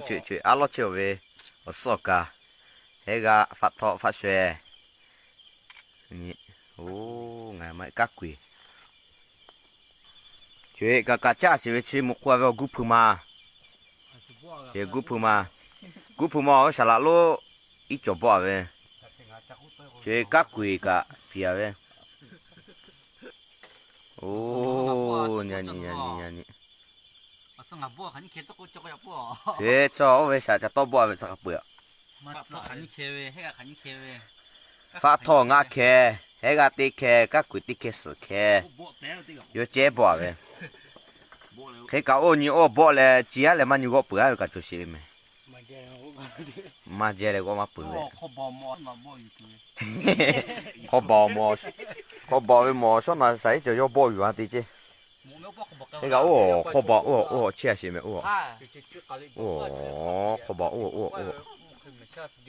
Aˉ lawˉ chehˇ-oˬ ve awˬ suhˉ awˬ kaˍ, hehˉ g'aˇ, faˆ htawˆ, faˆ shaweh, oˬ, ngaˬ ma kanˉ kuiˬ. Chi kaꞈ kaꞈ caˇ sheˍ ve chi mvuhˇ k'oˆ-a ve awˬ guˇ hpui ma. Guˇ hpui ma, guˇ hpui ma-oˬ, saˍ laꞈ lonˉ iˉ cawˬ bawˆ-a ve. Chi kanˉ kuiˬ kaꞈ piˍ-a ve. Oˬ, nyi nyi nyi nyi. Chi tcuh oˇ ve shaꞈ ca tawˇ bawˆ ve tcuh hk'a peu-eˬ. Faˆ htawˇ ngaˇ hkeh, hehˉ g'aˇ teˇ hkeh, kanˉ kuiˬ teˇ hkeh suhˍ hkeh, yawˇ cehˉ bawˆ-a ve. Hk'e kaꞈ oˇ nyi oˇ bawˆ leh, ci yaˇ leh maˇ nyi g'awˆ peuˬ-a ve kaꞈ cawˬ sheˍ ve meh. Maˇ jehˇ leh g'awˆ maˇ peuˬ ve. Hk'aw baˬ, hk'aw baˬ ve mawˬ shawˉ naˍ saiˉ cawˬ yawˇ bawˆ yuˬ-a te ceˇ. Hk'e kaꞈ oˇ hk'aw baˬ oˇ, oˇ chehˇ-a sheˍ meh oˇ. Oˬ, hk'aw baˬ oˇ, oˇ, oˇ.